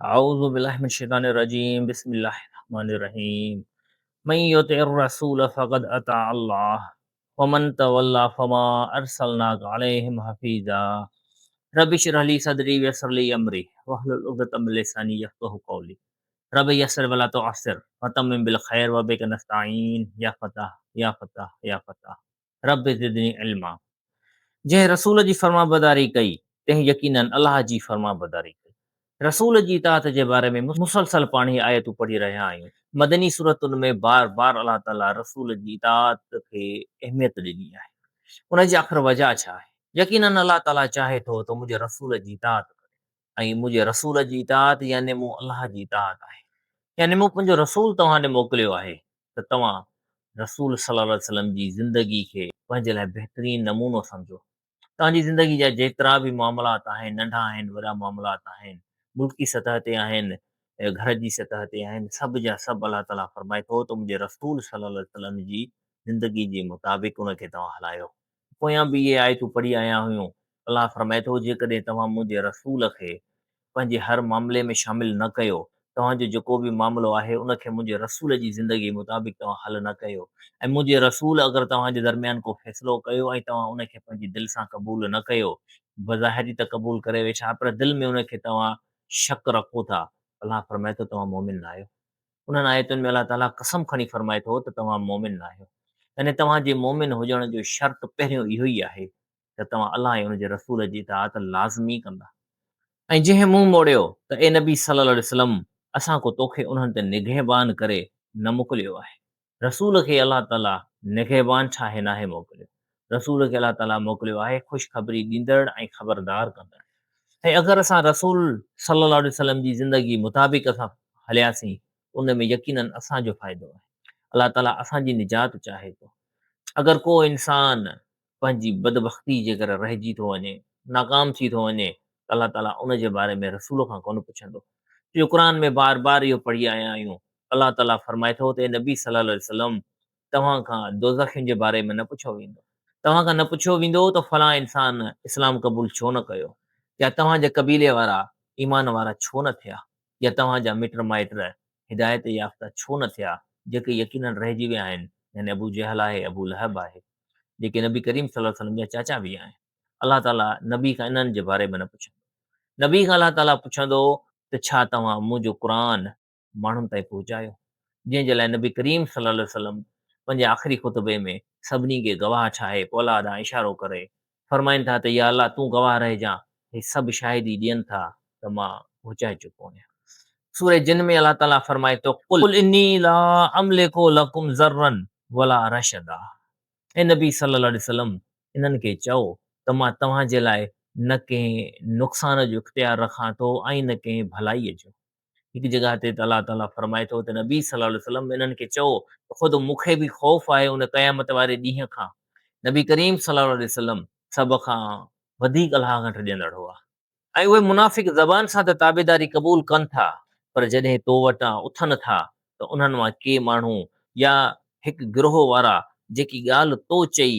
اعوذ بالله من الشيطان الرجيم بسم الله الرحمن الرحيم من يطع الرسول فقد اطاع الله ومن تولى فما ارسلناك عليهم حفيظا رب اشرح لي صدري ويسر لي امري واحلل عقدة من لساني يفقهوا قولي رب يسر ولا تعسر وتمم بالخير وبك نستعين يا فتاح يا فتاح يا فتاح رب زدني علما جنهن رسول جي فرمانبرداري ڪئي، تنهن يقيناً الله جي فرمانبرداري ڪئي. رسول جي اطاعت جي باري ۾ مسلسل پاڻ هي آيتون پڙهي رهيا آهيون. مدني سورتن ۾ بار بار الله تعاليٰ رسول جي اطاعت کي اهميت ڏني آهي. ان جي آخر وجهه ڇا آهي؟ يقيناً الله تعاليٰ چاهي ٿو ته منهنجي رسول جي اطاعت ڪريو ۽ منهنجي رسول جي اطاعت يعني مون الله جي اطاعت آهي. يعني مون پنهنجو رسول توهان ڏي موڪليو آهي ته توهان رسول صلي الله عليه وسلم جي زندگي کي پنهنجي لاء بهترين نمونو سمجهو. توهان جي زندگي جا جيترا به معاملات آهن، ننڍا آهن، وڏا معاملات آهن، ملڪي سطح تي آهن، گهر جي سطح تي آهن، سڀ جا سڀ الله تعاليٰ فرمائي ٿو ته منهنجي رسول صلي الله عليه وسلم جي زندگي جي مطابق ان کي توهان هلايو. پويان به اهي آيتون پڙهي آيا آهيون، الله فرمائي ٿو، جيڪڏهن توهان منهنجي رسول کي پنهنجي هر معاملي ۾ شامل نه ڪيو، توهان جو جيڪو به معاملو آهي ان کي منهنجي رسول جي زندگي مطابق توهان حل نه ڪيو ۽ منهنجي رسول اگر توهان جي درميان ڪو فيصلو ڪيو ۽ توهان ان کي پنهنجي دل سان قبول نه ڪيو، بظاهري ته قبول ڪري ويٺا پر دل ۾ ان کي توهان شڪ رکو ٿا، الله فرمائي ٿو توهان مؤمن نه آهيو. انهن آيتن ۾ الله تعاليٰ قسم کڻي فرمائي ٿو ته توهان مؤمن نه آهيو. يعني توهان جي مؤمن هجڻ جو شرط پهريون اهو ئي آهي ته توهان الله ۽ ان جي رسول جي اطاعت لازمي ڪندا. ۽ جنهن منهن موڙيو ته اي نبي صلّي الله عليه وسلّم! اسان ڪو توکي انهن تي نگهبان ڪري نه موڪليو آهي. رسول کي الله تعاليٰ نگهبان ٺاهي ناهي موڪليو. رسول کي الله تعاليٰ موڪليو آهي خوشخبري ڏيندڙ ۽ خبردار ڪندڙ. ۽ اگر اسان رسول صلّي الله عليه وسلّم جي زندگي مطابق اسان هلياسين ته ان ۾ يقيناً اسان جو فائدو آهي. الله تعاليٰ اسان جي نجات چاهي ٿو. اگر ڪو انسان پنهنجي بدبختي جي ڪري رهجي ٿو وڃي، ناڪام ٿي ٿو وڃي ته الله تعاليٰ ان جي باري ۾ رسول کان ڪونه پڇندو. ڇو جو قرآن ۾ بار بار اهو پڙهي آيا آهيون، الله تعاليٰ فرمائي ٿو ته اي نبي صلّي الله عليه وسلّم! توهان کان دوزخين جي باري ۾ نه پڇيو ويندو. توهان کان نه پڇيو ويندو ته فلان انسان اسلام قبول ڇو نه ڪيو يا توهان جي قبيلي وارا ايمان وارا ڇو نه ٿيا يا توهان جا مٽ مائٽ هدايت يافته ڇو نه ٿيا جيڪي يقيناً رهجي ويا آهن يعني ابو جهل آهي ابو لهب آهي جيڪي نبي ڪريم صلي الله عليه وسلم جا چاچا به آهن. الله تعاليٰ نبي کان انهن جي باري ۾ نه پڇندو. نبي کان الله تعاليٰ پڇندو ته ڇا توهان منهنجو قرآن ماڻهن تائين پهچايو، جنهن جي لاء نبي ڪريم صلي الله عليه وسلم پنهنجي آخري خطبي ۾ سڀني کي گواهه ٺاهي پوء الله ڏانهن اشارو ڪري فرمائن ٿا ته يا الله تون گواهه رهجان هي سڀ شاهدي ڏين ٿا ته مان پهچائي چڪو آهيان. سورة جن ۾ الله تعاليٰ فرمائي ٿو، قل اني لا املڪ لڪم ضرا ولا رشدا اي نبي صلي الله عليه وسلم انهن کي چئو ته مان توهان جي لاء نه ڪنهن نقصان جو اختيار رکان ٿو ۽ نه ڪنهن ڀلائيء جو. هڪ جڳهه تي ته الله تعاليٰ فرمائي ٿو ته نبي صلي الله عليه وسلم انهن کي چئو ته خود مون کي به خوف آهي ان قيامت واري ڏينهن کان. نبي ڪريم صلي الله عليه وسلم سڀ کان وڌيڪ الله کان ڊڄندڙ هئا. ۽ اهي منافق زبان سان ته تابعداري قبول ڪن ٿا پر جڏهن تو وٽان اٿن ٿا ته انهن مان ڪي ماڻهو يا هڪ گروهه وارا جيڪي ڳالهه تو چئي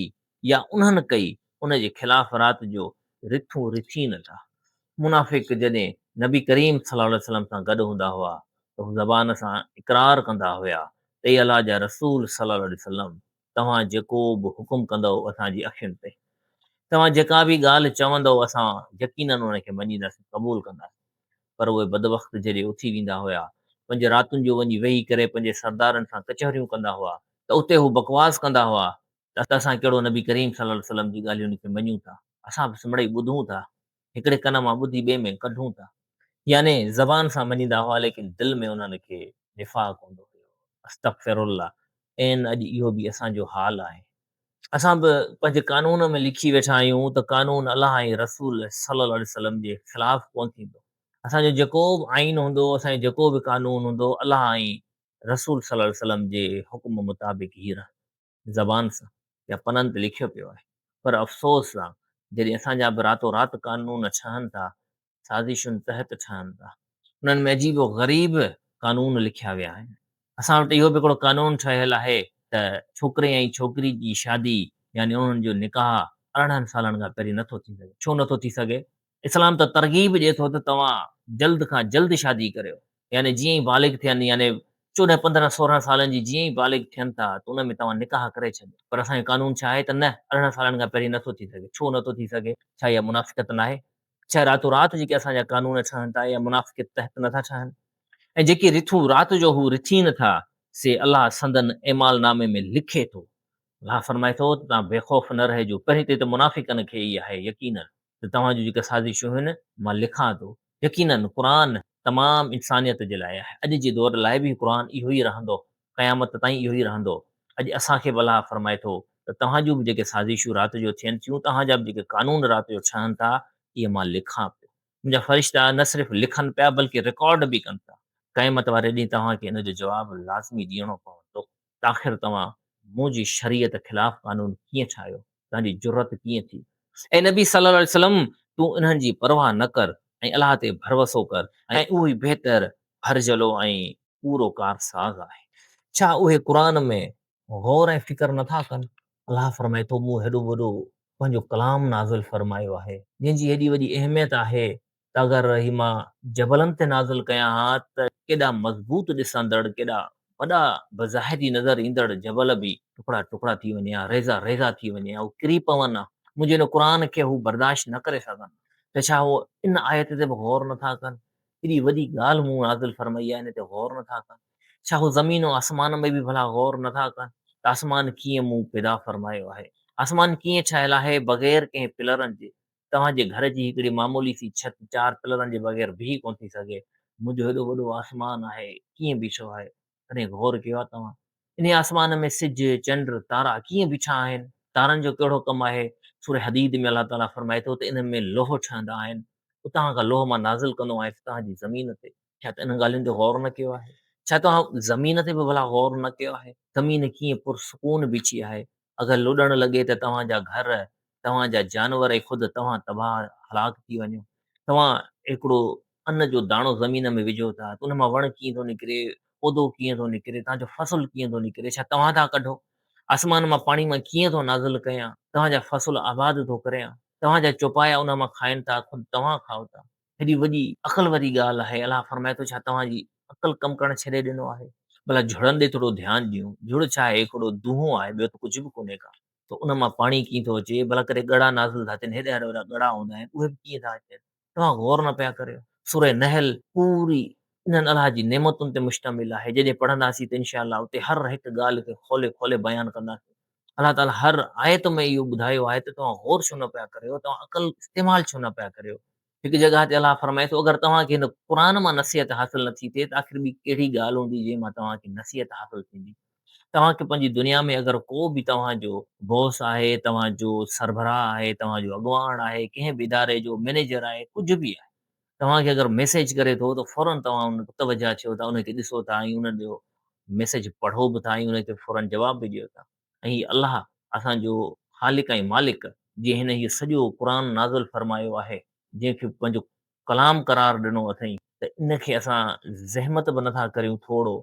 يا انهن ڪئي ان جي خلاف رات جو رٿون رٿين ٿا. منافق جڏهن نبي ڪريم صلي الله عليه وسلم سان گڏ هوندا هئا ته هو زبان سان اقرار ڪندا هيا ته اي الله جا رسول صلي الله عليه وسلم توهان جيڪو به حڪم ڪندؤ اسان جي اکين تي، توهان جيڪا به ڳالهه چوندؤ اسان يقيناً ان کي مڃينداسين قبول ڪنداسين. پر اهي بدبخت جڏهن اٿي ويندا هيا پنهنجي راتن جو وڃي ويهي ڪري پنهنجي سردارن سان ڪچهريون ڪندا هئا ته اتي هو بڪواس ڪندا هئا ته اسان ڪهڙو نبي ڪريم صلي الله عليه وسلم جي ڳالهين کي مڃون ٿا، اسان بس مڙئي ٻڌون ٿا، هڪڙي ڪن مان ٻڌي ٻئي ۾ ڪڍون ٿا. يعني زبان سان مڃيندا هئا ليڪن دل ۾ انهن کي نفاق هوندو هيو. استغفر الله عين اڄ اهو به اسان جو حال آهي. اسان به پنهنجي قانون ۾ لکي ويٺا آهيون ته قانون الله ۽ رسول صلي الله عليه وسلم جي خلاف ڪونه ٿيندو. اسان جو جيڪو به آئين هوندو، اسان جو جيڪو به قانون هوندو الله ۽ رسول صلي الله عليه وسلم جي حڪم مطابق ئي رهندو. زبان سان يا پنن تي لکيو پيو آهي پر افسوس سان جڏهن اسان جا به راتو رات قانون ٺهن ٿا، سازشن تحت ٺهن ٿا، انهن ۾ عجيب و غريب قانون لکيا ويا آهن. اسان وٽ اهو به هڪڙو قانون ٺهيل آهي ته ڇوڪري ۽ ڇوڪري جي شادي يعني انهن جو نڪاح 18 سالن کان پهرين نٿو ٿي سگهي. ڇو نٿو ٿي سگهي؟ اسلام ته ترغيب ڏئي ٿو ته توهان جلد کان جلد شادي ڪريو، يعني جيئن ئي بالغ ٿين يعني چوڏهن پندرهن سورهن سالن جي جيئن ئي بالغ ٿين ٿا ته ان ۾ توهان نڪاح ڪري ڇڏيو. پر اسان جو قانون ڇا آهي ته نه ارڙهن سالن کان پهرين نٿو ٿي سگهي. ڇو نٿو ٿي سگهي؟ ڇا اها منافقت ناهي؟ ڇا راتو رات جيڪي اسان جا قانون ٺهن ٿا اها منافقت تحت نٿا ٺهن؟ ۽ جيڪي رٿون رات جو هو رٿين ٿا سي الله سندن اعمال نامي ۾ لکي ٿو. الله فرمائي ٿو ته توهان بي خوف نه رهجو، پهرين ته منافقن کي ئي آهي يقيناً ته توهان جون جيڪي سازشون آهن مان لکان ٿو. يقيناً قرآن تمام انسانيت جي لاء آهي، اڄ جي دور لاء به قرآن اهو ئي رهندو، قيامت تائين اهو ئي رهندو. اڄ اسان کي به الله فرمائي ٿو ته توهان جون به جيڪي سازشون رات جو ٿين ٿيون، توهان جا به جيڪي قانون رات جو ٺهن ٿا، اهي مان لکان پيو. منهنجا فرشتا نه صرف لکن پيا بلڪه رڪارڊ به ڪن ٿا. قيامت واري ڏينهن توهان کي ان جو جواب لازمي ڏيڻو پوندو. ته آخر توهان منهنجي شريعت خلاف قانون ڪيئن ٺاهيو؟ توهان جي جرئت ڪيئن ٿي؟ اي نبي صلّي الله عليه وسلّم! تون انهن جي پرواهه نه ڪر ۽ الله تي ڀروسو ڪر ۽ اهو ئي بهتر ڀرجهلو ۽ پورو ڪارساز آهي. ڇا اهي قرآن ۾ غور ۽ فڪر نه ٿا ڪن؟ الله فرمائي ٿو، مون هيڏو وڏو پنهنجو ڪلام نازل فرمايو آهي، جنهن جي هيڏي وڏي اهميت آهي ته اگر هي مان جبلن تي نازل ڪيان ها ته ڪيڏا مضبوط ڏسندڙ، ڪيڏا وڏا بظاهري نظر ايندڙ جبل به ٽڪڙا ٽڪڙا ٿي وڃي ها، ريزا ريزا ٿي وڃي ها، هو ڪري پون ها، منهنجي هن قرآن کي هو برداشت نه ڪري سگهن ها. ته ڇا هو ان آيت تي به غور نه ٿا ڪن؟ ايڏي وڏي ڳالهه مون نازل فرمائي آهي، ان تي غور نه ٿا ڪن؟ ڇا هو زمين و آسمان ۾ به ڀلا غور نه ٿا ڪن ته آسمان ڪيئن مون پيدا فرمايو آهي؟ آسمان ڪيئن ٺهيل آهي بغير ڪنهن پلرن جي؟ توهان جي گهر جي هڪڙي معمولي سي ڇت چار پلرن جي بغير بيهي ڪونه ٿي سگهي. منهنجو هيڏو وڏو آسمان آهي، ڪيئن بيٺو آهي؟ ڪڏهن غور ڪيو آهي توهان؟ انهي آسمان ۾ سج، چنڊ، تارا ڪيئن بيٺا آهن؟ تارن جو ڪهڙو ڪم آهي؟ سوره حديد ۾ الله تعاليٰ فرمائي ٿو ته انهن ۾ لوهه ٺهندا آهن، اتان کان لوهه مان نازل ڪندو آهيان توهان جي زمين تي. ڇا ته انهن ڳالهين تي غور نه ڪيو آهي؟ ڇا توهان زمين تي به ڀلا غور نه ڪيو آهي؟ زمين ڪيئن پرسڪون بيٺي آهي؟ اگر لڏڻ لڳي ته توهان جا گهر، توهان جا جانور ۽ خود توهان تباهه هلاڪ ٿي وڃو. توهان هڪڙو ان جو داڻو زمين ۾ وجهو ٿا ته ان مان وڻ ڪيئن ٿو نڪري، پودو ڪيئن ٿو نڪري، توهان جو فصل ڪيئن ٿو نڪري، ڇا توهان ٿا ڪڍو؟ آسمان مان پاڻي مان ڪيئن ٿو نازل ڪيان، توهان جا فصل آباد ٿو ڪريان، توهان جا چوپايا ان مان کائن ٿا، خود توهان کائو ٿا. هيڏي وڏي عقل واري ڳالهه آهي، الله فرمائي ٿو ڇا توهان جي عقل ڪم ڪرڻ ڇڏي ڏنو آهي؟ ڀلا جھڙن ڏي ٿورو ڌيان ڏيون، جھڙ ڇا آهي، هڪڙو دونهون آهي، ٻيو ته ڪجهه به ڪونهي ڪا. ته ان مان پاڻي ڪيئن ٿو اچي، ڀلا ڪڏهن ڳڙا نازل ٿا ٿين، هيڏا هيڏا وڏا ڳڙا هوندا آهن، اهي به ڪيئن ٿا اچن؟ توهان غور نه پيا ڪريو. سوره نحل پوري انهن الله جي نعمتن تي مشتمل آهي، جڏهن پڙهنداسين ته انشاء الله اتي هر هڪ ڳالهه کي کولي کولي بيان ڪنداسين. الله تعاليٰ هر آيت ۾ اهو ٻڌايو آهي ته توهان غور ڇو نه پيا ڪريو، توهان عقل استعمال ڇو نه پيا ڪريو. هڪ جڳهه تي الله فرمائي ٿو، اگر توهان کي هن قرآن مان نصيحت حاصل نه ٿي ٿئي ته آخر ٻي ڪهڙي ڳالهه هوندي جنهن مان توهان کي نصيحت حاصل ٿيندي. توهان کي پنهنجي دنيا ۾ اگر ڪو به توهان جو باس آهي، توهان جو سربراهه آهي، توهان جو اڳواڻ آهي، ڪنهن به اداري جو مئنيجر آهي، ڪجهه به آهي، توهان کي اگر ميسيج ڪري ٿو ته فوراً توهان ان متوجهه ٿيو ٿا، ان کي ڏسو ٿا ۽ ان جو ميسيج پڙهو به ٿا ۽ ان کي فوراً جواب به ڏيو ٿا. ۽ هي الله اسان جو خالق ۽ مالڪ جنهن هن هي سڄو قرآن نازل فرمايو آهي، جنهن کي پنهنجو ڪلام قرار ڏنو اٿئين ته ان کي اسان زحمت به نٿا ڪريون ٿورو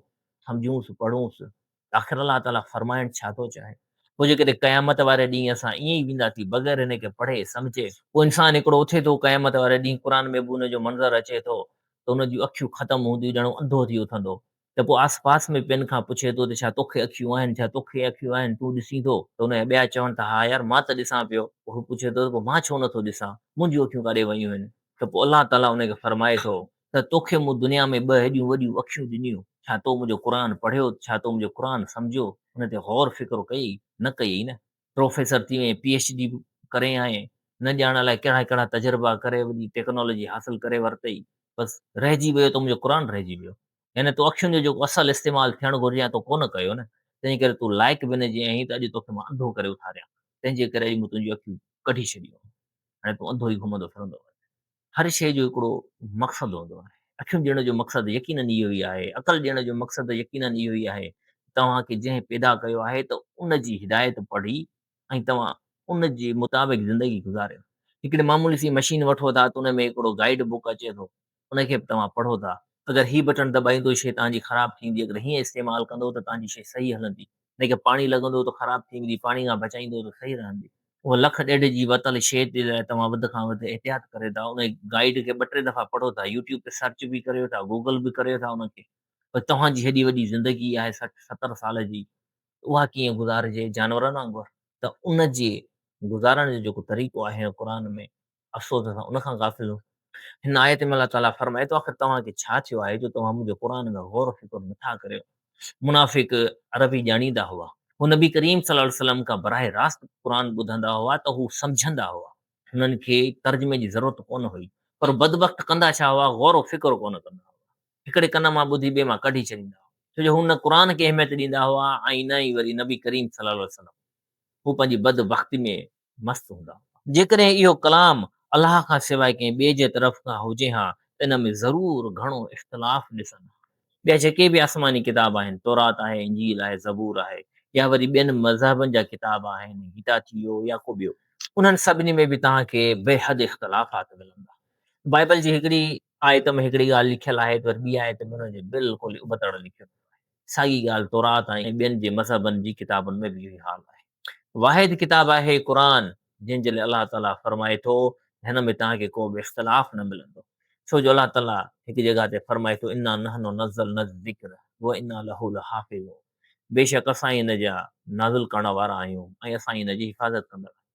سمجهونس پڙهونس ته آخر الله تعاليٰ فرمائڻ ڇا ٿو چاهي. پوء جيڪڏهن قيامت واري ڏينهن اسان ائين ئي وينداسين بغير هن کي پڙهي سمجهي. پوء انسان هڪڙو اٿي ٿو قيامت واري ڏينهن قرآن ۾ به ان جو منظر اچي ٿو ته ان جون اکيون ختم هونديون ڄڻ هو انڌو ٿي اٿندو ته پوء آس پاس ۾ ٻين کان پڇي ٿو ته ڇا توکي اکيون آهن، ڇا توکي اکيون آهن، تون ڏسين ٿو؟ ته ان جا ٻيا چون ٿا ها يار مان ته ڏسان پيو. پوء هو پڇي ٿو ته پوء مان ڇو نٿو ڏسان، منهنجون اکيون ڪاڏي ويون آهن؟ ته پوء الله تعاليٰ ان کي فرمائي ٿو ته توکي مون دنيا ۾ ٻه هيڏيون وڏيون اکيون ڏنيون، ڇا تو منهنجو قرآن پڙهيو، ڇا تو منهنجو قرآن سمجهيو، ان تي غور فڪر ڪيئي؟ نه ڪيئي نه. پروفيسر ٿي وئين، پي ايڇ ڊي ڪري آئين، نه ڄاڻ الائي ڪهڙا ڪهڙا تجربا ڪري وڏي ٽيڪنالاجي حاصل ڪري ورتئي، بس رهجي ويو ته منهنجو قرآن رهجي ويو. يعني تو اکين جو جيڪو اصل استعمال ٿيڻ گهرجي ها تو ڪونه ڪيو نه، تنهنجي ڪري تون لائق به نه جي آهين ته اڄ توکي مان انڌو ڪري اٿاريان، تنهنجي ڪري اڄ مون تنهنجون اکيون ڪڍي ڇڏيون آهن، هاڻي تون انڌو ئي گهمندو ڦرندو وڃ. هر شيء جو هڪڙو مقصد هوندو آهي. اکيون ڏيڻ جو مقصد يقيناً اهو ئي آهي، عقل ڏيڻ جو مقصد يقيناً اهو ئي آهي ته توهان کي جنهن پيدا ڪيو آهي ته ان جي هدايت پڙهي ۽ توهان ان جي مطابق زندگي گذاريو. هڪڙي معمولي سي مشين وٺو ٿا ته ان ۾ هڪڙو گائيڊ بڪ اچي ٿو، ان کي به توهان پڙهو ٿا. اگر هي بٽڻ دٻائيندو شيء توهان جي خراب ٿيندي، اگر هيئن استعمال ڪندو ته توهان جي شيء صحيح هلندي. ان کي پاڻي لڳندو ته خراب ٿي ويندي، پاڻي کان بچائيندو ته صحيح رهندي. اها لک ڏيڍ جي ورتل شيء جي لاء توهان وڌ کان وڌ احتياط ڪريو ٿا، ان گائيڊ کي ٻه ٽي دفعا پڙهو ٿا، يوٽيوب تي سرچ به ڪريو ٿا، گوگل به ڪريو ٿا ان کي. پر توهان جي هيڏي وڏي زندگي آهي 60 70 سال جي، اها ڪيئن گذارجي جانورن وانگر؟ ته ان جي گذارڻ جو جيڪو طريقو آهي قرآن ۾، افسوس اسان ان کان غافل هون. هن آيت ۾ الله تعاليٰ فرمائي ٿو آخر توهان کي ڇا ٿيو آهي جو توهان منهنجي قرآن ۾ غور و فڪر نٿا ڪريو. منافق عربي ڄاڻيندا هئا. هو نبي ڪريم صلي الله عليه وسلم کان براهه راست قرآن ٻڌندا هئا ته هو سمجهندا هئا. هنن کي ترجمي جي ضرورت ڪونه هئي. پر بدبخت ڪندا ڇا هئا غور و فڪر ڪونه ڪندا هئا. هڪڙي ڪن مان ٻڌي ٻئي مان ڪڍي ڇڏيندا هئا. ڇو جو هو نه قرآن کي اهميت ڏيندا هئا ۽ نه ئي وري نبي ڪريم صلي الله عليه وسلم. هو پنهنجي بدبختي ۾ مست هوندا هئا. جيڪڏهن اهو ڪلام الله کان سواء ڪنهن ٻئي جي طرف کان هجي ها ته ان ۾ ضرور گهڻو اختلاف ڏسن ها. ٻيا جيڪي به آسماني ڪتاب آهن، تورات آهي، انجيل آهي، زبور آهي يا وري ٻين مذهبن جا ڪتاب آهن، گيتا ٿي ويو يا ڪو ٻيو، انهن سڀني ۾ به توهان کي بيحد اختلافات ملندا. بائيبل جي هڪڙي آيت ۾ هڪڙي ڳالهه لکيل آهي ته وري ٻي آيت ۾ ان جي بلڪل ابتڙ لکيل هوندو آهي. ساڳي ڳالهه تورات ۽ ٻين جي مذهبن جي ڪتابن ۾ به اهو ئي حال آهي. واحد ڪتاب آهي قرآن جنهن جي لاء الله تعاليٰ فرمائي ٿو ته هن ۾ توهان کي ڪو به اختلاف نه ملندو. ڇو جو الله تعاليٰ هڪ جڳهه تي فرمائي ٿو انا نحن نزلنا الذڪر وانا له لحافظون بيشڪ اسان ئي هن جا نازل ڪرڻ وارا آهيون ۽ اسان ئي هن جي حفاظت ڪندڙ آهيون.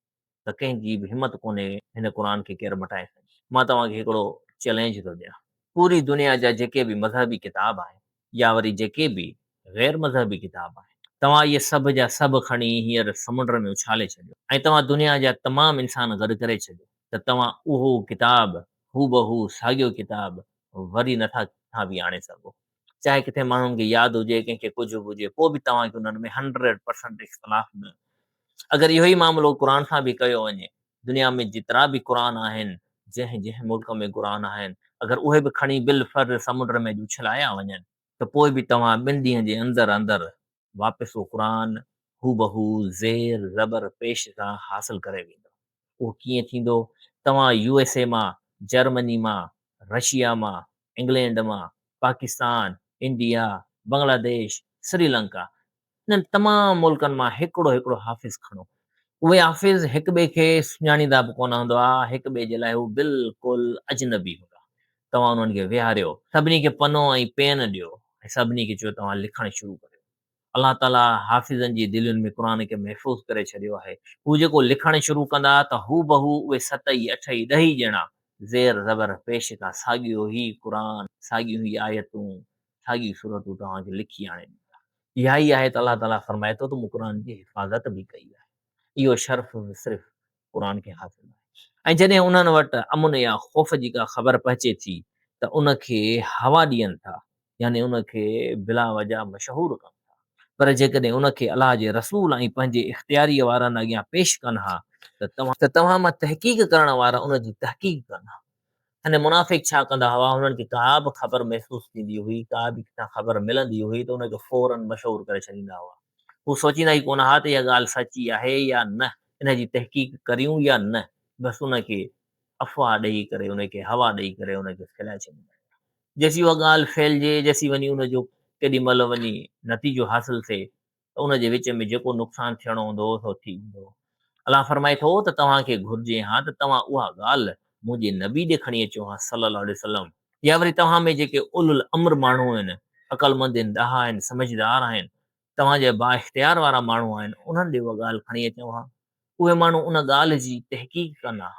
ته ڪنهن جي به همت ڪونهي هن قرآن کي ڪير مٽائي سگهي. مان توهان کي هڪڙو چئلينج ٿو ڏيان. پوري دنيا جا جيڪي به مذهبي ڪتاب آهن يا وري جيڪي به غير مذهبي ڪتاب آهن، توهان اهي سڀ جا سڀ کڻي هينئر سمنڊ ۾ اڇالي ڇڏيو ۽ توهان دنيا جا تمام انسان گڏ ڪري ڇڏيو ته توهان اهو ڪتاب هوبهو ساڳيو ڪتاب وري نٿا ڪٿان به آڻي سگهو. چاهي ڪٿي ماڻهن کي ياد هجي، ڪنهن کي ڪجهه به هجي، پوء به توهان کي انهن ۾ 100% اختلاف ملندو. اگر اهو ئي معاملو قرآن سان به ڪيو وڃي، دنيا ۾ جيترا به قرآن آهن، جنهن جنهن ملڪ ۾ قرآن آهن، اگر اهي به کڻي بالفرض سمنڊ ۾ اڇلايا وڃن ته پوء به توهان ٻن ڏينهن جي اندر اندر واپس اهو قرآن هوبهو زير زبر پيش سان حاصل ڪري ويندؤ. اهو ڪيئن ٿيندو؟ توهان يو ايس اي مان، جرمني مان، رشيا مان، انگلينڊ مان، پاڪستان، انڊيا، بنگلاديش، سري لنڪا انهن تمام ملڪن مان هڪڙو هڪڙو حافظ کڻو. اهي حافظ هڪ ٻئي کي سڃاڻيندا به ڪونه هوندا، هڪ ٻئي جي لاء هو بلڪل اجنبي هوندا. توهان انهن کي ويهاريو، سڀني کي پنو ۽ پين ڏيو ۽ سڀني کي چيو توهان لکڻ شروع ڪريو. الله تعاليٰ حافظن جي دلين ۾ قرآن کي محفوظ ڪري ڇڏيو آهي. هو جيڪو لکڻ شروع ڪندا ته هوبهو اهي ست ئي، اٺ ئي، ڏهه ئي ڄڻا زير زبر پيش کان ساڳيو ئي قرآن، ساڳيون ئي آيتون، ساڳيون سورتون توهان کي لکي آڻي ڏيندا. اها ئي آهي ته الله تعاليٰ فرمائي ٿو ته مون قرآن جي حفاظت به ڪئي آهي. اهو شرف به صرف قرآن کي حاصل آهي. ۽ جڏهن انهن وٽ امن يا خوف جي ڪا خبر پهچي ٿي ته ان کي هوا ڏين ٿا، يعني ان کي بلا وجه مشهور ڪن ٿا. پر جيڪڏهن ان کي الله جي رسول ۽ پنهنجي اختياريء وارن اڳيان پيش ڪن ها ته توهان مان تحقيق ڪرڻ وارا ان جي تحقيق ڪن ها. يعني منافق ڇا ڪندا هئا، هنن کي ڪا به خبر محسوس ٿيندي هئي، ڪا به ڪٿان خبر ملندي هئي ته ان کي فوراً مشهور ڪري ڇڏيندا هئا. هو سوچيندا ئي ڪونه ها ته اها ڳالهه سچي آهي يا نه، ان جي تحقيق ڪريون يا نه، بس ان کي افواهه ڏئي ڪري، ان کي هوا ڏئي ڪري ان کي ڦهلائي ڇڏيندا هئا. جيسين اها ڳالهه ڦهلجي، جيسين وڃي ان جو ڪيڏي مهل وڃي نتيجو حاصل ٿئي، ته ان جي وچ ۾ جيڪو نقصان ٿيڻو هوندو هو سو ٿي ويندو هو. الله فرمائي ٿو ته توهان کي گهرجي ها ته توهان اها ڳالهه منهنجي نبي ڏي کڻي اچو ها صلّي الله عليه وسلّم يا وري توهان ۾ جيڪي اولو الامر ماڻهو آهن، عقلمند آهن، ڏاها آهن، سمجهدار آهن، توهان جا بااختيار وارا ماڻهو آهن، انهن ڏي اها ڳالهه کڻي اچو ها. اهي ماڻهو ان ڳالهه جي تحقيق ڪن ها،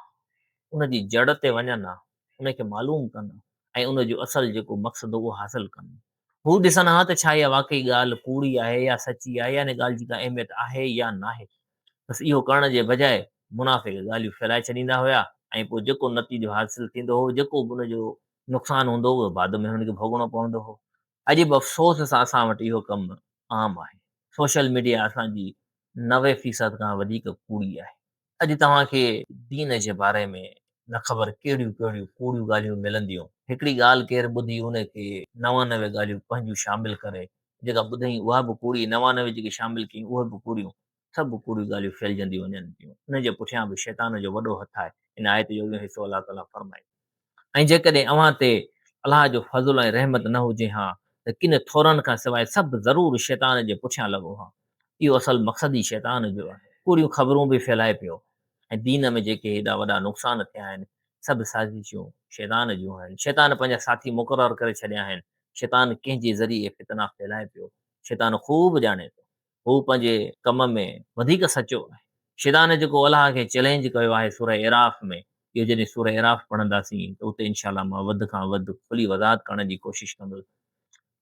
ان جي جڙ تي وڃن ها، ان کي معلوم ڪن ها ۽ ان جو اصل جيڪو مقصد هو اهو حاصل ڪن ها. هو ڏسن ها ته ڇا اها واقعي ڳالهه ڪوڙي آهي يا سچي آهي يا ان ڳالهه جي ڪا اهميت آهي يا ناهي. بس اهو ڪرڻ جي بجاء منافق ڳالهيون ڦهلائي ڇڏيندا هيا ۽ پوء جيڪو نتيجو حاصل ٿيندو هو، جيڪو به ان جو نقصان هوندو هو، اهو بعد ۾ هنن کي ڀوڳڻو پوندو هو. اڄ به افسوس سان اسان وٽ اهو ڪم عام آهي. سوشل ميڊيا اسان جي 90% کان وڌيڪ ڪوڙي آهي. اڄ توهان کي دين جي باري ۾ نه خبر ڪهڙيون ڪهڙيون ڪوڙيون ڳالهيون ملنديون. هڪڙي ڳالهه ڪير ٻڌي ان کي 99 ڳالهيون پنهنجون شامل ڪري، جيڪا ٻڌئين اها به ڪوڙي، 99 جيڪي شامل ڪيئين اهي به ڪوڙيون، سڀ ڪوڙيون ڳالهيون ڦهلجنديون وڃن ٿيون. ان جي پٺيان به شيطان جو وڏو هٿ آهي. ان آيت جو اڳيون حصو الله تعاليٰ فرمائي ٿو. ۽ جيڪڏهن اوهان تي الله جو فضل ۽ رحمت نه هجي ها ته ڪن ٿورن کان سواء سڀ ضرور شيطان جي پٺيان لڳو ها. اهو اصل مقصد ئي شيطان جو آهي. ڪوڙيون خبرون به ڦهلائي پيو. ۽ دين ۾ جيڪي هيڏا وڏا نقصان ٿيا آهن، سڀ سازشون شيطان جون آهن. شيطان پنهنجا ساٿي مقرر ڪري ڇڏيا آهن. شيطان ڪنهن جي ذريعي فتنا ڦهلائي پيو، شيطان خوب ڄاڻي ٿو. هو پنهنجي ڪم ۾ وڌيڪ سچو آهي. شيطان جيڪو الله کي چئلينج ڪيو آهي سوره اعراف ۾، اهو جڏهن سوره اعراف پڙهنداسين ته اتي انشاء الله مان وڌ کان وڌ کلي وضاحت ڪرڻ جي ڪوشش ڪندس.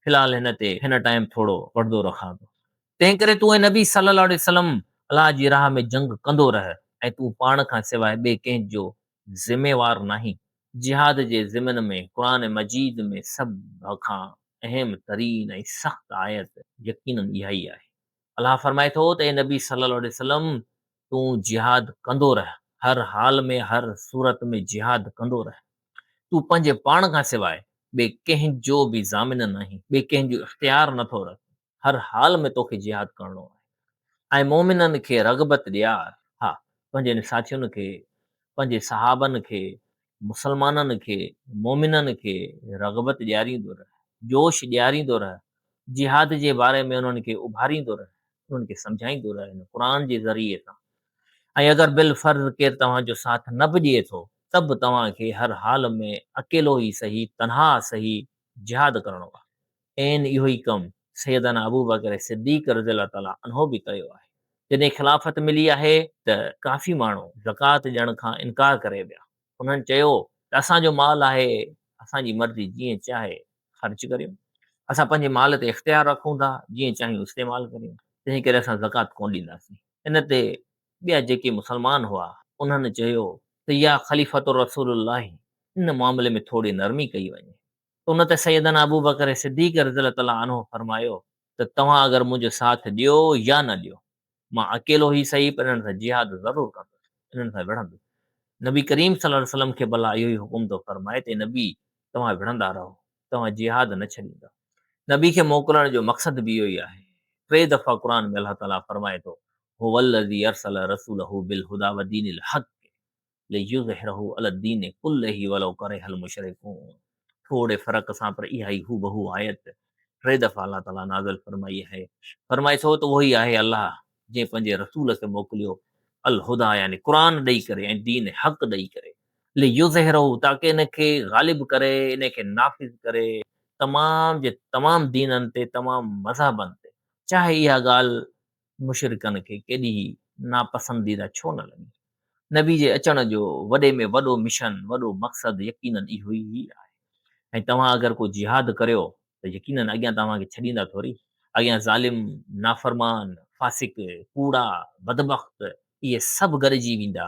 في الحال هن تي هن ٽائيم ٿورو پردو رکان ٿو. تنهن ڪري تون اي نبي صلّي الله عليه وسلّم الله جي راهه ۾ جنگ ڪندو رهه ۽ تون پاڻ کان سواء ٻئي ڪنهن جو ذميوار ناهين. جهاد جي ضمن ۾ قرآن مجيد ۾ سڀ کان اهم ترين ۽ سخت آيت يقيناً اها ئي آهي. الله فرمائي ٿو ته اي نبي صلّي الله عليه وسلّم تون جهاد ڪندو رهه، هر حال ۾ هر صورت ۾ جهاد ڪندو رهه. تون پنهنجي پاڻ کان سواء ٻئي ڪنهن جو به ضامن ناهين، ٻئي ڪنهن جو اختيار نٿو رکين. هر حال ۾ توکي جهاد ڪرڻو آهي ۽ مؤمنن کي رغبت ڏيار، ها، پنهنجن ساٿين کي، پنهنجي صحابن کي، مسلمانن کي، مؤمنن کي رغبت ڏياريندو رهه، جوش ڏياريندو رهه، جهاد جي باري ۾ انهن کي اڀاريندو رهه، انهن کي سمجهائيندو رهه هن قرآن جي ذريعي سان ۽ اگر بالفرض ڪير توهان جو ساٿ نه به ڏئي ٿو ته به توهان کي هر حال ۾ اڪيلو ئي سهي، تنها سهي جهاد ڪرڻو آهي. عين اهو ئي ڪم سيدنا ابوبڪر صديق رضي الله تعالٰي عنه به ڪيو آهي. جڏهن خلافت ملي آهي ته ڪافي ماڻهو زڪوات ڏيڻ کان انڪار ڪري ويا. انهن چيو ته اسان جو مال آهي، اسان جي مرضي جيئن چاهي خرچ ڪريون. اسان پنهنجي مال تي اختيار رکون ٿا، جيئن چاهيون استعمال ڪريون، تنهن ڪري اسان زڪوات ڪونه ڏينداسين. ان تي ٻيا جيڪي مسلمان هئا، انهن چيو ته يا خليفة رسول الله ان معاملي ۾ ٿوري نرمي ڪئي وڃي. ان تي سيدنا ابوبڪر صديق رضي الله تعالٰي عنه فرمايو ته توهان اگر منهنجو ساٿ ڏيو يا نه ڏيو، مان اڪيلو ئي سهي پر انهن سان جهاد ضرور ڪندس، انهن سان وڙهندس. نبي ڪريم صلي الله عليه وسلم کي به الله اهو ئي حڪم ٿو فرمائي ته اي نبي! توهان وڙهندا رهو، توهان جهاد نه ڇڏيندا. نبي کي موڪلڻ جو مقصد به اهو ئي آهي. ٽي دفعا قرآن ۾ الله تعالٰي فرمائي ٿو، هو الذي ارسل رسوله بالهدي ودين الحق ليظهره علي الدين ڪله ولو ڪره المشرڪون ٿوري فرق سان پر اها ئي هوبهو آيت ٽي دفعا الله تعالي نازل فرمائي آهي. فرمائي ٿو ته اهو ئي آهي الله جنهن پنهنجي رسول کي موڪليو الهديٰ يعني قرآن ڏئي ڪري ۽ دين حق ڏئي ڪري ليظهره تاڪه ان کي غالب ڪري ان کي نافذ ڪري تمام جي تمام دينن تي تمام مذهبن تي چاهي اها ڳالهه مشرڪن کي ڪيڏي ناپسنديده ڇو نه لڳي. نبي جي اچڻ جو وڏي ۾ وڏو مشن، وڏو مقصد يقيناً اهو ئي آهي. ۽ توهان اگر ڪو جهاد ڪريو ته يقيناً اڳيان توهان کي ڇڏيندا ٿوري. اڳيان ظالم، نافرمان، فاسق، ڪوڙا، بدبخت اهي سڀ گڏجي ويندا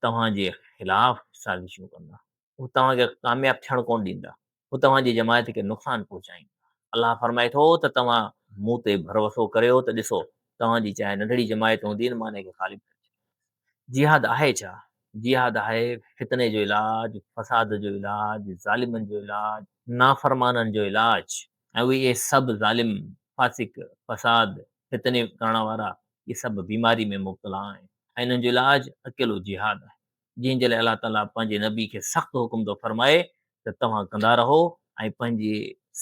توهان جي خلاف سازشون ڪندا. هو توهان کي ڪامياب ٿيڻ ڪونه ڏيندا. هو توهان جي جماعت کي نقصان پهچائيندا. الله فرمائي ٿو ته توهان مون تي ڀروسو ڪريو ته ڏسو توهان جي چاهي ننڍڙي جماعت هوندي نه مان ان کي غالب ڪري ڇڏيندس. جهاد آهي ڇا؟ جهاد آهي فتني جو علاج، فساد جو علاج، ظالمن جو علاج، نافرمانن جو علاج ۽ اهي سڀ ظالم، فاسق، فساد، فتني ڪرڻ وارا اهي سڀ بيماري ۾ مبتلا آهن ۽ انهن جو علاج اڪيلو جهاد آهي. جنهن جي لاء الله تعاليٰ پنهنجي نبي کي سخت حڪم ٿو فرمائي ته توهان ڪندا رهو ۽ پنهنجي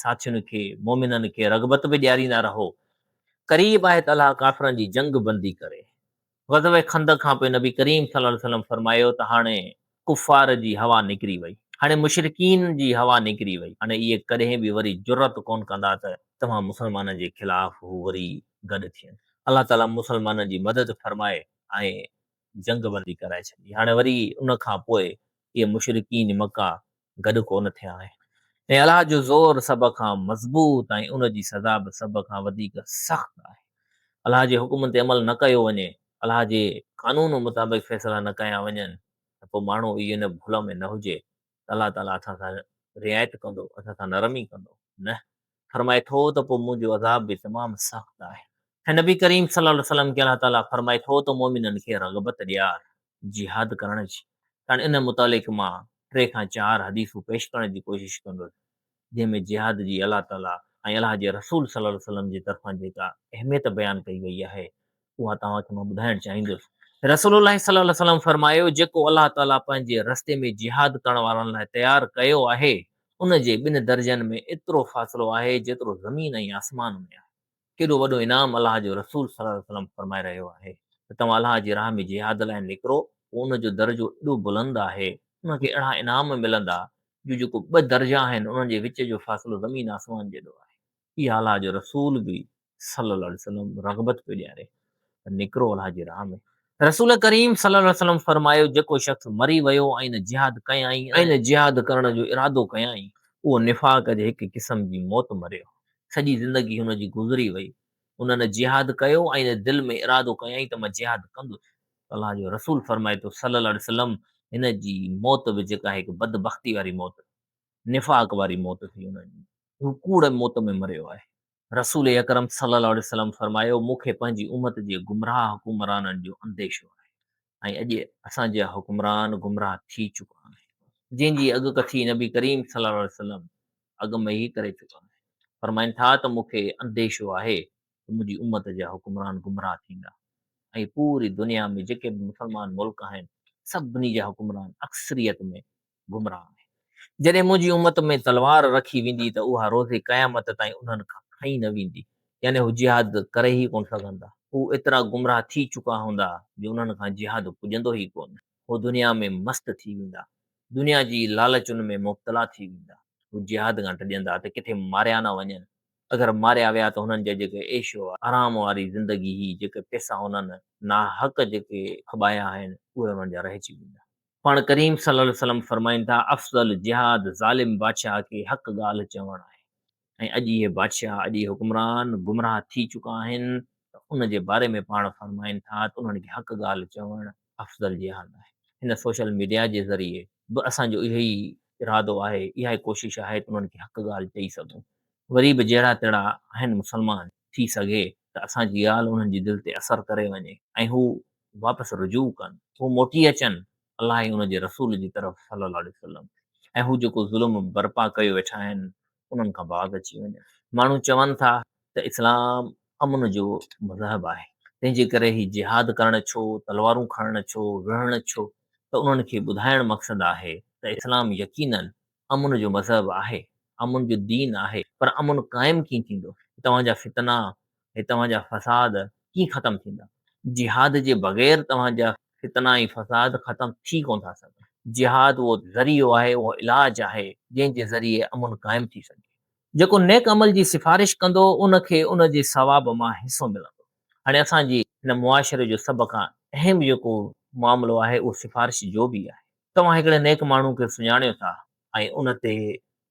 ساٿين کي، مؤمنن کي، رغبت به ڏياريندا رهو. قريب آهي ته الله ڪافرن جي جنگ بندي ڪري. غزوه خندق کان پوء نبي ڪريم صلي الله عليه وسلم فرمايو ته هاڻي ڪفار جي هوا نڪري وئي، هاڻي مشرڪين جي هوا نڪري وئي، هاڻي اهي ڪڏهن به وري جرئت ڪونه ڪندا ته توهان مسلمانن جي خلاف هو وري گڏ ٿين. الله تعاليٰ مسلمانن جي مدد فرمائي ۽ جنگ بندي ڪرائي ڇڏي. هاڻي وري ان کان پوء اهي مشرڪين مڪه گڏ ڪو نه ٿيا آهن. ۽ الله جو زور سڀ کان مضبوط ۽ ان جي سزا به سڀ کان وڌيڪ سخت آهي. الله جي حڪمن تي عمل نه ڪيو وڃي، الله جي قانون مطابق فيصلا نه ڪيا وڃن ته پوء ماڻهو ان ڀل ۾ نه هجي ته الله تعاليٰ اسان سان رعايت ڪندو، اسان سان نرمي ڪندو. نه، فرمائي ٿو ته پوء منهنجو عذاب به تمام سخت آهي. ۽ نبي ڪريم صلي الله عليه وسلم کي الله تعاليٰ فرمائي ٿو ته مؤمنن کي رغبت ڏيار جهاد ڪرڻ جي. هاڻي ان متعلق مان ٽي کان چار حديثون پيش ڪرڻ جي ڪوشش ڪندس جنهن ۾ جهاد جي الله تعاليٰ ۽ الله جي رسول صلي الله عليه وسلم جي طرفان جيڪا اهميت بيان ڪئي وئي آهي اها توهان کي مان ٻڌائڻ چاهيندس. رسول الله صلي الله عليه وسلم فرمايو، جيڪو الله تعاليٰ پنهنجي رستي ۾ جهاد ڪرڻ وارن لاء تيار ڪيو آهي، ان جي ٻن درجن ۾ ايترو فاصلو آهي جيترو زمين ۽ آسمان ۾ آهي. ڪيڏو وڏو انعام الله جو رسول صلي الله عليه وسلم فرمائي رهيو آهي ته توهان الله جي راهه ۾ جهاد لاء نڪرو، پوء ان جو درجو ايڏو بلند آهي، ان کي اهڙا انعام ملندا جو جيڪو ٻه درجا آهن انهن جي وچ جو فاصلو زمين آسمان جيڏو آهي. اها الله جو رسول به صلّي الله عليه وسلّم رغبت پيو ڏياري ته نڪرو الله جي راهه ۾. رسول ڪريم صلّي الله عليه وسلّم فرمايو، جيڪو شخص مري ويو ۽ نه جهاد ڪيائين ۽ نه جهاد ڪرڻ جو ارادو ڪيائين، اهو نفاق جي هڪ قسم جي موت مريو. سڄي زندگي هن جي گذري وئي، هن نه جهاد ڪيو ۽ نه دل ۾ ارادو ڪيائين ته مان جهاد ڪندس. الله جو رسول فرمائي ٿو صلّي الله عليه وسلّم، هن جي موت به جيڪا هڪ بدبختي واري موت، نفاق واري موت ٿي هن جي. هو ڪوڙ موت ۾ مريو آهي. رسول اڪرم صلي الله عليه وسلم فرمايو، مون کي پنهنجي امت جي گمراهه حڪمرانن جو انديشو آهي ۽ اڄ اسان جا حڪمران گمراهه ٿي چڪا آهن، جنهن جي اڳڪٿي نبي ڪريم صلي الله عليه وسلم اڳ ۾ ئي ڪري چڪا آهن. فرمائن ٿا ته مون کي انديشو آهي ته منهنجي امت جا حڪمران گمراهه ٿيندا ۽ پوري دنيا ۾ جيڪي به مسلمان ملڪ آهن سڀني جا حڪمران اڪثريت ۾ گمراهه آهن. جڏهن منهنجي امت ۾ تلوار رکي ويندي ته اها روز قيامت تائين انهن کان کنئي نه ويندي، يعني هو جهاد ڪري ئي ڪونه سگهندا. هو ايترا گمراهه ٿي چڪا هوندا جو انهن کان جهاد پڄندو ئي ڪونه. هو دنيا ۾ مست ٿي ويندا، دنيا جي لالچن ۾ مبتلا ٿي ويندا. هو جهاد کان ڊڄندا ته ڪٿي ماريا نه وڃن. اگر ماريا ويا ته هنن جا جيڪي عيش و آرام واري زندگي هئي، جيڪي پئسا هنن ناحق جيڪي ڦٻايا آهن، اهي انهن جا رهجي ويندا. پاڻ ڪريم صلي الله عليه وسلم فرمائن ٿا، افضل جهاد ظالم بادشاهه کي حق ڳالهه چوڻ آهي ۽ اڄ اهي بادشاهه، اڄ اهي حڪمران گمراهه ٿي چڪا آهن ته ان جي باري ۾ پاڻ فرمائن ٿا ته انهن کي حق ڳالهه چوڻ افضل جهاد آهي. هن سوشل ميڊيا جي ذريعي به اسان جو اهو ئي ارادو آهي، اها ئي ڪوشش آهي ته انهن کي حق ڳالهه چئي سگهون. وري به جهڙا تهڙا آهن مسلمان، ٿي سگهي ته اسان جي ڳالهه انهن جي دل تي اثر ڪري وڃي ۽ هو واپس رجوع ڪن، هو موٽي اچن الله ۽ ان جي رسول جي طرف صلّي الله عليه وسلّم ۽ هو جيڪو ظلم برپا ڪيو ويٺا آهن انهن کان باز اچي وڃن. ماڻهو چون ٿا ته اسلام امن جو مذهب آهي، تنهن جي ڪري هي جهاد ڪرڻ ڇو، تلوارون کڻڻ ڇو، وڙهڻ ڇو؟ ته انهن کي ٻڌائڻ مقصد آهي ته اسلام يقيناً امن جو مذهب آهي، امن جو دين آهي، پر امن قائم ڪيئن ٿيندو؟ توهان جا فتنا ۽ توهان جا فساد ڪيئن ختم ٿيندا؟ جهاد جي بغير توهان جا فتنا ۽ فساد ختم ٿي ڪونه ٿا سگهن. جهاد اهو ذريعو آهي، اهو علاج آهي، جنهن جي ذريعي امن قائم ٿي سگهي. جيڪو نيڪ عمل جي سفارش ڪندو، ان کي ان جي ثواب مان حصو ملندو. هاڻي اسان جي هن معاشري جو سڀ کان اهم جيڪو معاملو آهي، اهو سفارش جو به آهي. توهان هڪڙي نيڪ ماڻهو کي سڃاڻيو ٿا ۽ ان تي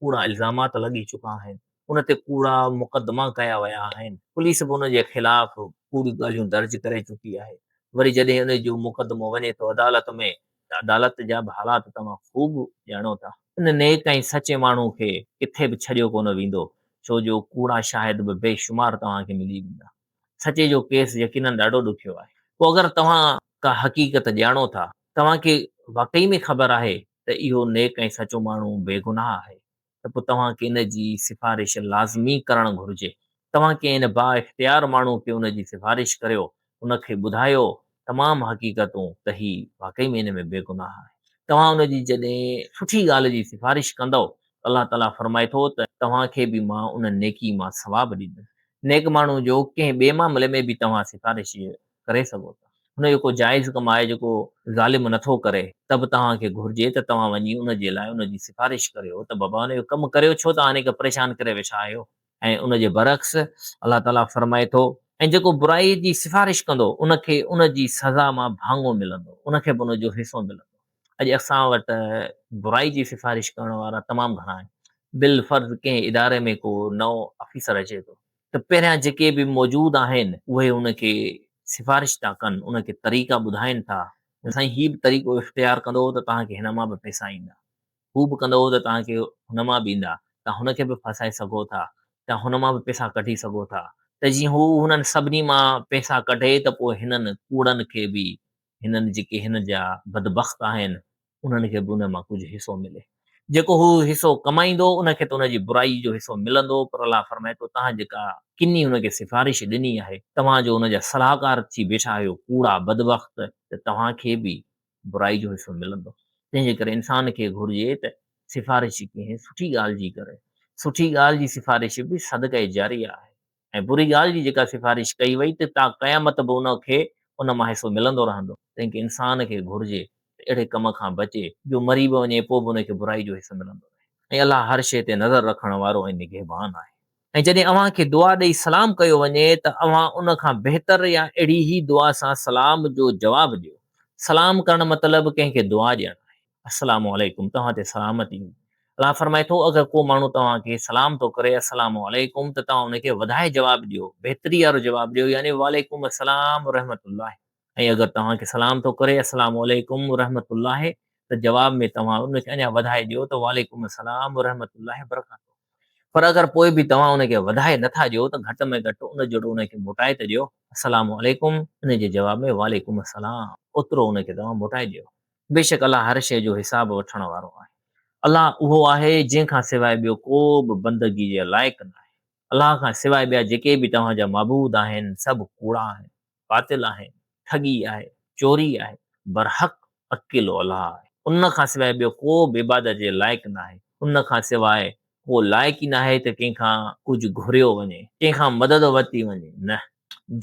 ڪوڙا الزامات لڳي چڪا آهن، ان تي ڪوڙا مقدما ڪيا ويا آهن، پوليس به ان جي خلاف ڪوڙيون ڳالهيون درج ڪري چڪي آهي، وري جڏهن ان جو مقدمو وڃي ٿو عدالت ۾ ته عدالت جا به حالات توهان خوب ڄاڻو ٿا. ان نيڪ ۽ سچي ماڻهو کي ڪٿي به ڇڏيو ڪونه ويندو، ڇو جو ڪوڙا شاهد به بي شمار توهان کي ملي ويندا. سچي جو ڪيس يقينن ڏاڍو ڏکيو آهي. پوء اگر توهان ڪا حقيقت ڄاڻو ٿا، توهان کي واقعي ۾ خبر آهي ته اهو نيڪ ۽ سچو ماڻهو بيگناهه آهي ته پوء توهان کي ان جي سفارش لازمي ڪرڻ گهرجي. توهان ڪنهن ان بااختيار ماڻهو کي ان جي سفارش ڪريو، ان کي ٻڌايو تمام حقيقتون ته هي واقعي ۾ ان ۾ بيگناهه آهي. توهان ان جي جڏهن سٺي ڳالهه جي سفارش ڪندؤ ته الله تعاليٰ فرمائي ٿو ته توهان کي به مان ان نيڪي مان ثواب ڏيندس. نيڪ ماڻهو جو ڪنهن ٻئي معاملي ۾ به توهان سفارش ڪري سگهو ٿا. هن جو ڪو جائز ڪم آهي جيڪو ظالم نه ٿو ڪري ته به توهان کي گهرجي ته توهان وڃي ان جي لاء ان جي سفارش ڪريو ته بابا ان جو ڪم ڪريو ڇو توهان هن کي پريشان ڪري ويٺا آهيو ۽ ان جي برعڪس الله تعاليٰ فرمائي ٿو ۽ جيڪو برائي جي سفارش ڪندو ان کي ان جي سزا مان ڀاڱو ملندو ان کي به ان جو حصو ملندو. اڄ اسان وٽ برائي جي سفارش ڪرڻ وارا تمام گهڻا آهن. بالفرض ڪنهن اداري ۾ ڪو نئون آفيسر اچي ٿو ته پهريان جيڪي به موجود آهن اهي ان کي سفارش ٿا ڪن، ان کي طريقا ٻڌائين ٿا ته سائين هي به طريقو اختيار ڪندو ته توهان کي هن مان به پئسا ايندا، هو به ڪندو ته توهان کي هن مان به ايندا، توهان هن کي به ڦاسائي سگهو ٿا، توهان هن مان به پئسا ڪڍي سگهو ٿا ته جيئن هو هنن سڀني مان پئسا ڪڍي ته پوء هنن ڪوڙن کي به هنن جيڪي هن جا بدبخت آهن انهن کي به ان مان ڪجهه حصو ملي. جيڪو هو حصو ڪمائيندو ان کي ته ان جي برائي جو حصو ملندو پر الله فرمائي ٿو توهان جيڪا ڪني هن کي سفارش ڏني آهي توهان جو ان جا صلاحڪار ٿي بيٺا آهيو ڪوڙا بدبخت ته توهان کي به برائي جو حصو ملندو. تنهن جي ڪري انسان کي گهرجي ته سفارش ڪنهن سٺي ڳالهه جي ڪري. سٺي ڳالهه جي سفارش به صدقه جاريه آهي. ۽ بري ڳالهه جي جيڪا سفارش ڪئي وئي ته تا قيامت به ان کي ان مان حصو ملندو رهندو. تنهن کي انسان کي گهرجي ته اهڙي ڪم کان بچي جو مري به وڃي پوء به ان کي برائي جو حصو ملندو رهي ۽ الله هر شيء تي نظر رکڻ وارو ۽ نگهبان آهي. ۽ جڏهن اوهان کي دعا ڏئي سلام ڪيو وڃي ته اوهان ان کان بهتر يا اهڙي ئي دعا سان سلام جو جواب ڏيو. سلام ڪرڻ مطلب ڪنهن کي دعا ڏيڻ آهي. السلام عليڪم توهان تي سلامتي هجي. الله فرمائي ٿو اگر ڪو ماڻهو توهان کي سلام ٿو ڪري السلام عليڪم ته توهان ان کي وڌائي جواب ڏيو، بهتري وارو جواب ڏيو يعني وعليڪم السلام ورحمة الله ۽ اگر توهان کي سلام ٿو ڪري السلام عليڪم ورحمة الله ته جواب ۾ توهان ان کي اڃا وڌائي ڏيو ته وعليڪم السلام ورحمة الله وبرڪاته. پر اگر پوء به توهان ان کي وڌائي نه ٿا ڏيو ته گهٽ ۾ گهٽ ان جهڙو ان کي موٽائي ته ڏيو، السلام عليڪم، ان جي جواب ۾ وعليڪم السلام، اوترو ان کي توهان موٽائي ڏيو. بيشڪ الله هر شيء جو حساب وٺڻ وارو آهي. الله اهو آهي جنهن کان سواء ٻيو ڪو به بندگي جي لائق ناهي. الله کان سواء ٻيا جيڪي به توهان جا معبود آهن سڀ ڪوڙا آهن. باطل آهي، ٺڳي آهي، چوري آهي، برحق اڪيلو الله آهي، ان کان سواء ٻيو ڪو به عبادت جي لائق ناهي، ان کان سواء ڪو لائق ئي ناهي ته ڪنهن کان ڪجهه گهريو وڃي، ڪنهن کان مدد ورتي وڃي، نه،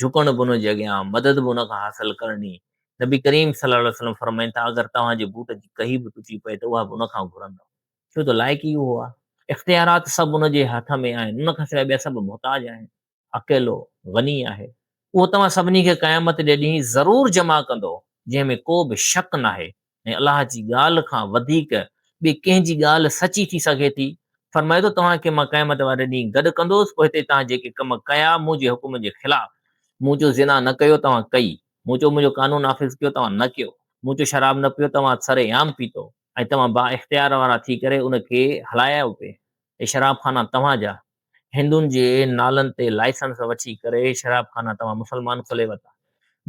جهڪڻ به ان جي اڳيان، مدد به ان کان حاصل ڪرڻي، نبي ڪريم صلي الله عليه وسلم فرمائن ٿا، اگر توهان جي بوٽ جي ڪهي به ٽٽي پئي ته اها به ان کان گهرندؤ، ڇو ته لائق ئي اهو آهي، اختيارات سڀ ان جي هٿ ۾ آهن، ان کان سواء ٻيا سڀ محتاج آهن. اڪيلو غني آهي، اهو توهان سڀني کي قيامت جي ڏينهن ضرور جمع ڪندو، جنهن ۾ ڪو به شڪ ناهي ۽ الله جي ڳالهه کان وڌيڪ ٻي ڪنهن جي ڳالهه سچي ٿي سگهي ٿي؟ فرمائي ٿو، توهان کي مان قيامت واري ڏينهن گڏ ڪندوس، پوء هتي توهان جيڪي ڪم ڪيا منهنجي حڪم جي خلاف، مون چيو زنا نه ڪيو توهان ڪئي، مون چيو منهنجو قانون نافذ ڪيو توهان نه ڪيو، مون چيو شراب نه پيو توهان سر عام پيتو ۽ توهان با اختيار وارا ٿي ڪري ان کي هلايو پئي، اهي شراب خانا توهان جا، هندن جي نالن تي لائسنس وٺي ڪري شراب خانا توهان مسلمان کولي ورتا.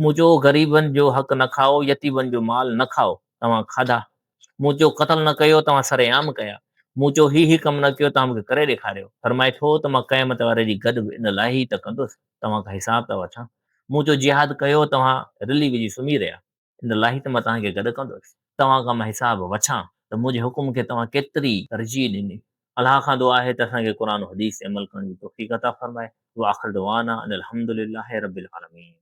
مون چيو غريبن جو حق نه کائو، يتيمن جو مال نه کائو، توهان کاڌا. مون چيو قتل نه ڪيو، توهان سرعام ڪيا. مون چيو هي هي ڪم نه ڪيو، توهان مون کي ڪري ڏيکاريو. فرمائي ٿو ته مان قيامت واري ڏينهن گڏ به ان لاء ئي ته ڪندس، توهان کان حساب ته وٺان. مون چيو جهاد ڪيو، توهان رلي وجهي سمهي رهيا. ان لاء ته مان توهان کي گڏ ڪندس، توهان کان مان حساب وٺان ته منهنجي حڪم کي توهان ڪيتري ترجيح ڏني. الله کان دعا آهي ته اسان کي قرآن و حديث تي عمل ڪرڻ جي توفيق عطا فرمائي. واخر دعوانا ان الحمدلله رب العالمين.